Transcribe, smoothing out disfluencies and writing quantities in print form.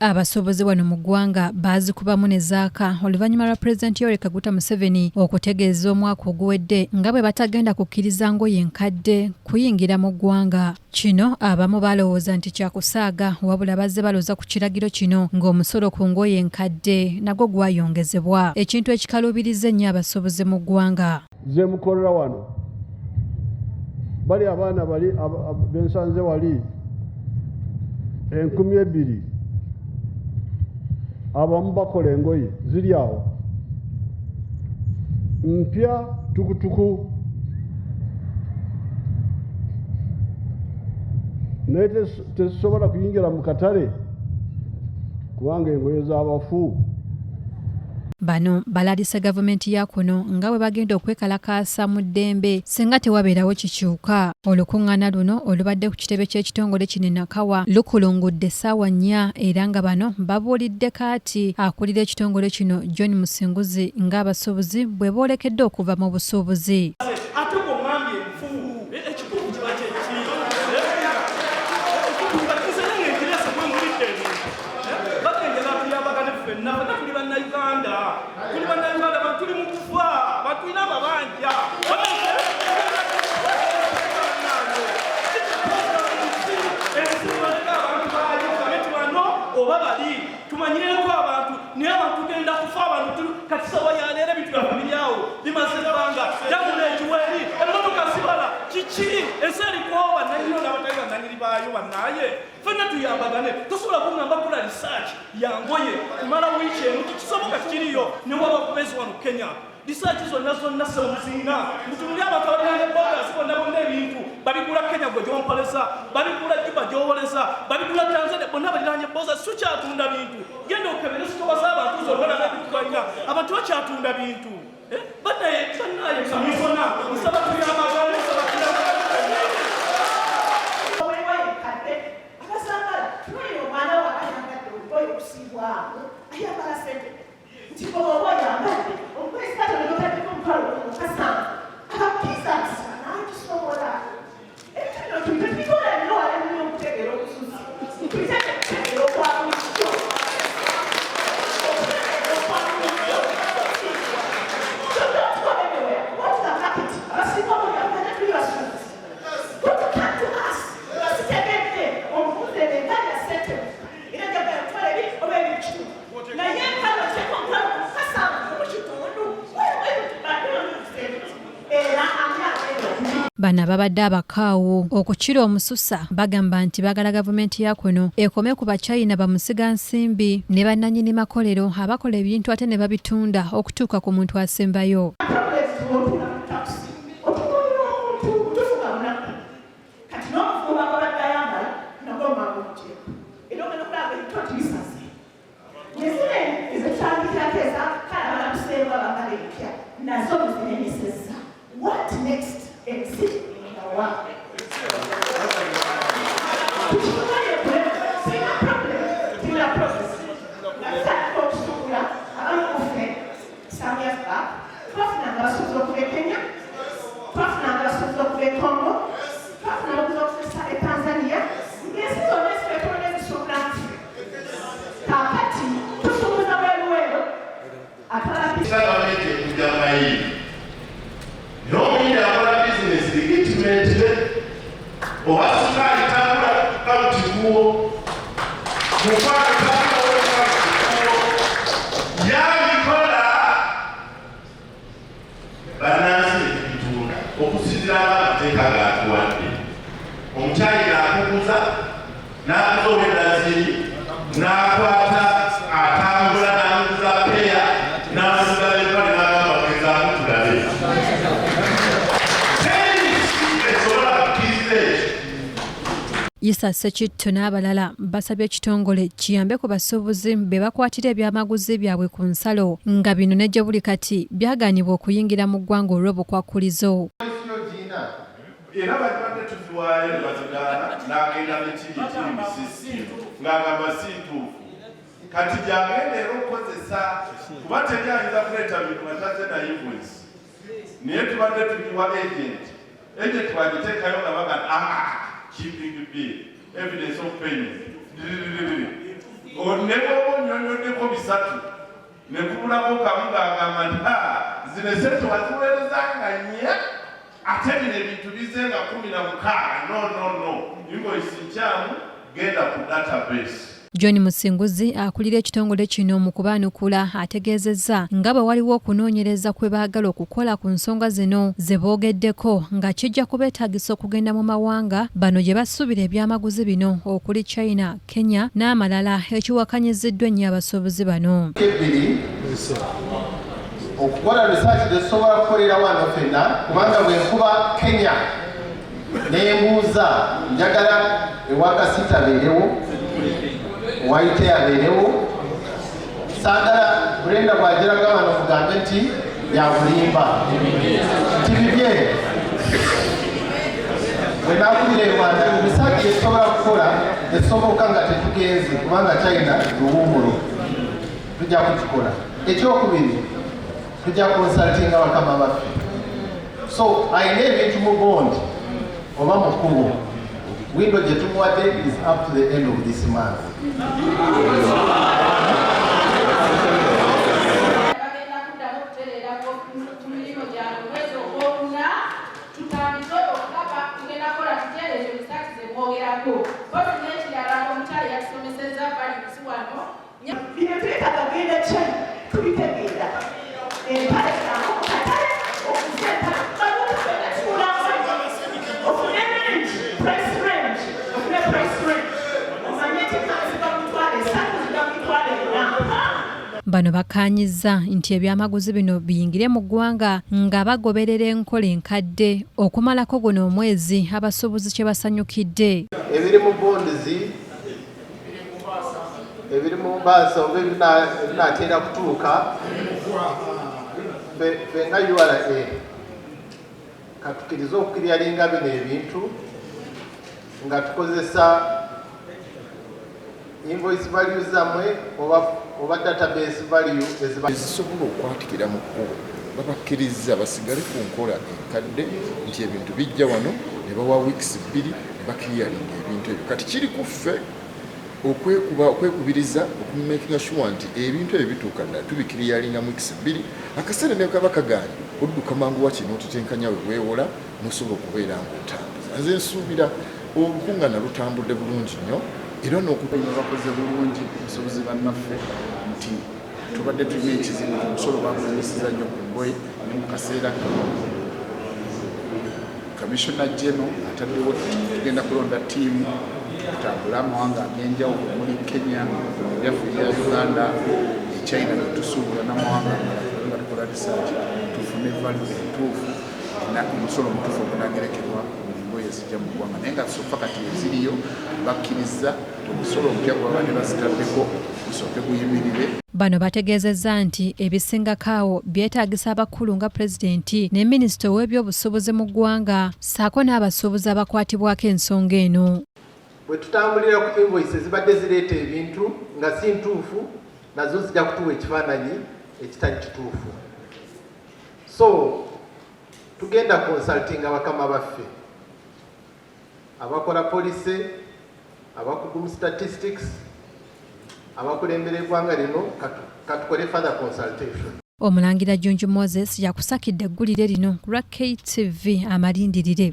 Abasuubuzi wano mu ggwanga baazikubamu ne zaaka oluvannyuma lwa Pulezidenti Yoweri Kaguta Museveni okutegeeza omwaka oguwedde nga bwe batagenda kukkiriza ngoye nkadde kuyingira mu ggwanga. Kino abamu balowooza nti kya kusaaga wabula bazze baloza ku kiragiro kino ng'omusolo ku ngoye enkadde nagwo gwayongezebwa ekintu ekikaluubirizza ennyo abasuubuzi mu ggwanga. Zemukolera wano bali abaana bali bensanze wali 2000 abamu bakola engoye ziri awo mpya tukutuku naye tezisobola kuyingira mu katale kubanga engoye z'abafu. Bano balalise gavumenti ya kuno nga bwe bagenda okwekalakaasa mu ddembe singa tewabeerawo kikyuka. Olukuŋŋaana luno olubadde ku kitebe ky'ekitongole kino e Nakawa lukulungudde essaawa nnya era nga bano babuulidde kaati akulira ekitongole kino John Musinguzi ng'abasuubuzi bwe boolekedde okuva mu busuubuzi. Ate bw'oŋŋambye nfu, ekituufu kiba kye ki? Nze nange nkirese bwe mpulidde ebintu. Bagenda batuyambagane ffenna, ffenna tuli Bannayuganda, tuli Bannayuganda, bantu tuli mu kufa, bantu tulina amabanja. Ensi baleka abantu baayo bagambe nti bano oba bali tumanyireko abantu naye abantu tugenda kufa abantu kati sawa yaleero ebintu byaffe biri awo bimaze ebbanga damula ekiweeri emmotoka zibala kiki ensi eriko bannanyini n'abatali bannanyini baayo bannaye fenna tuyambagane tosobola kungamba kola research ya ngoye kumala wiiki emu tekisoboka kiriyo newaba kubezi wano Kenya Research zonna zonna ssebo muzirina. Mutunulire abantu abalina ne borders bonna bonna ebintu babigula Kenya gwe gy'ompoleza, babigula Juba gy'owoleza, babigula Tanzania bonna baliraanye borders tukyatunda bintu. Genda okebere sitowa z'abantu zonna olabe ebintu balina. Abantu bakyatunda bintu. Eh, banaye banaye kamisona nsaba tuyambagane nsaba tuyambagane. Abasambala tunuulira omwana wo aba ayambadde olugoye okusiibwamu ayambala sente nti bw'oba oyambadde omukwezi katono notaddeko 50,000 abakkiriza amazima n'akisobola. Ebintu bino tubite tubikola nnyo wala nnyo okutegeera okususse tuyite okutegeera okwa bulijjo okutegeera okwa bulijjo. So don't go anywhere. Go to the market. Abasinga obungi abaganda tuli basuubuzi. Don't come to us. Nga sitegedde omubuuze empale ya ssente era njagala 20,000 oba 2,500 naye empale oteeka 57,000 era ani agenda okuli. Bano ababadde abakaawu okukira omususa bagamba nti baagala gavumenti ya kuno ekome ku Bachina bamusigansimbi ne bannannyini makolero abakola ebintu ate ne babitunda okutuuka ku muntu asembayo. Otuula mu takisi otunuulira omuntu tufuga munaku kati n'omufumbo gw'abadde ayambala nagwo mangu omuteeko era ogenda okulaba ebito nti bisaze nezino ezitandikirako eza kale abalamuseebwa abagala empya nazo muzinemesezza. What next? Ensi engawa tukitunulire tulina problem tulina process nga tutandika okusuubula abamu kuffe some years back twafunanga abasuubuzi okuva e Kenya, twafunanga abasuubuzi okuva e Congo, twafuna abaguzi okuva e Tanzania ng'ensi zonna ezitwetoolodde zisuubula naffe. Kaakati tusuubuza bweruweru atwala Gavumenti ekujja mayini naye omuyindi akola bizinesi legitimately oba sukaali tambula kamutikuwo mukwano tambula kamutikuwo yabikola bannansi ne tubitunda okusinziira ng'amateeka gatuwadde. Omukyayina akuguza n'aguza ow'ennaziiri n'akwata atambula n'amuguza peya n'amuguza n'empale n'agamba gezaamu tulabe. Teri nsi esobola kukkiriza ekyo. Isa Ssekitto n'abalala basabye ekitongole kiyambe ku basuubuzi be bakwatira ebyamaguzi byabwe ku nsalo nga bino ne gye buli kati byagaanibwa okuyingira mu ggwanga olw'obukwakkulizo. Era batubadde tuziwaayo ne bazigaana n'agenda n'ekiri ekiri mu sisitimu ng'agamba si ntuufu kati gy'agenda era okukozesa kuba teri ayinza kuleeta bintu nga tazze na invoice naye tubadde tugiwa agent agent bw'agiteekayo nga bagamba ah, shipping bill evidence of payment. Ne bw'oba onnyonnyoddeko bisatu ne kubulako kamu, ng'agamba nti, "Ha, zino esente waziweereza nga nnya, ate bino ebintu bize nga 16. No, no, no, invoice nkyamu, genda ku database." John Musinguzi, akulira ekitongole kino, mu kubaanukula ategeezezza nga bwe waliwo okunoonyereza kwe baagala okukola ku nsonga zino ze boogeddeko, nga kijja kubeetaagisa okugenda mu mawanga bano gye basuubira ebyamaguzi bino okuli China, Kenya n'amalala, ekiwakanyiziddwa ennyo abasuubuzi bano. Ebbiri okukola research tetusobola kukolera wano ffenna, kubanga bwe nkuba Kenya nembuuza, njagala ewa Kasita abeerewo, owaite abeerewo, saagala Brenda bwagiraga wano mugambe nti yabulimba nti bibye. Bwe nakubira e Rwanda, research esobola kukola esoboka nga tetugenze, kubanga China luwumulo, tujja kukikola. Ekyokubiri, tujja consultinga bakama baffe. So ayina ebintu mu bond oba mu kkubo, window gye tumuwadde is up to the end of this month. Bagenda kuddamu okutereera ku mirimu gyabwe omwezi ogwokuna, tutandike okulaba tugenda kukola tutya ezo research ze mwogerako. Kozi n'ekirala, omukyala yatusomesezza values wano. Bino twetaaga genda China, tubitegeera. Empale zangu mu katale, okuze empale baluka tuulamu, ofune range, price range, ofune price range, omanye nti empale ziva mu 30,000, ziva mu 40,000. Bano bakkaanyizza nti ebyamaguzi bino biyingire mu ggwanga nga bagoberera enkola enkadde okumalako guno omwezi, abasuubuzi kye basanyukidde. Ebiri mu bonds, ebiri mu mbaasa oba ebinaatera kutuuka, ffe nga URA katukirize okuclearinga bino ebintu nga tukozesa invoice values zammwe oba database value eziba Ezisobola okwatikira mu kkubo, babakkiriza basigale ku nkola enkadde nti ebintu bijja wano ne bawa weeks 2 ne baclearinga ebintu ebyo. Kati kiri ku ffe okwekuba, okwekubiriza, okumakinga sure nti ebintu ebyo bituuka ddala tubiclearinga mu weeks 2. Akaseera ne kaba kagaanye, odduka mangu waki n'otetenkanya we weewola n'osobola okubeera ng'otambuza. Nze nsuubira olukuŋŋaana lutambudde bulungi nnyo era n'oku Bino bakoze bulungi obusobozi bannaffe nti tubadde tulina ekizibu, omusolo bagulinyisiza nnyo ku ngoye, ne mu kaseera kano Commissioner General ataddewo, tugenda kulonda ttiimu tutambule amawanga ag'enjawulo omuli Kenya, ebyaffe ebya Uganda, China gyetusuubula n'amawanga amalala, tulabe nga tukola research tufune value entuufu, omusolo omutuufu ogunagerekebwa buli ngoye ezijja mu ggwanga. Naye nga so far kati eziriyo bakkiriza omusolo omupya gwabadde bazitaddeko gusooke guyimirire. Bano bategeezezza nti ebisingako awo byetaagisa abakulu nga pulezidenti ne minisita ow'ebyobusuubuzi mu ggwanga ssaako n'abasuubuzi abakwatibwako ensonga eno. Bwe tutambulira ku invoice ezibadde zireeta ebintu nga si ntuufu, nazo zijja kutuwa ekifaananyi ekitali kituufu. So tugenda consultinga bakama baffe abakola policy, abakugu mu statistics, abakulembera eggwanga lino, katukole further consultation. Omulangira Junju Moses yakusakidde eggulire lino ku lwa KTV Amalindirire.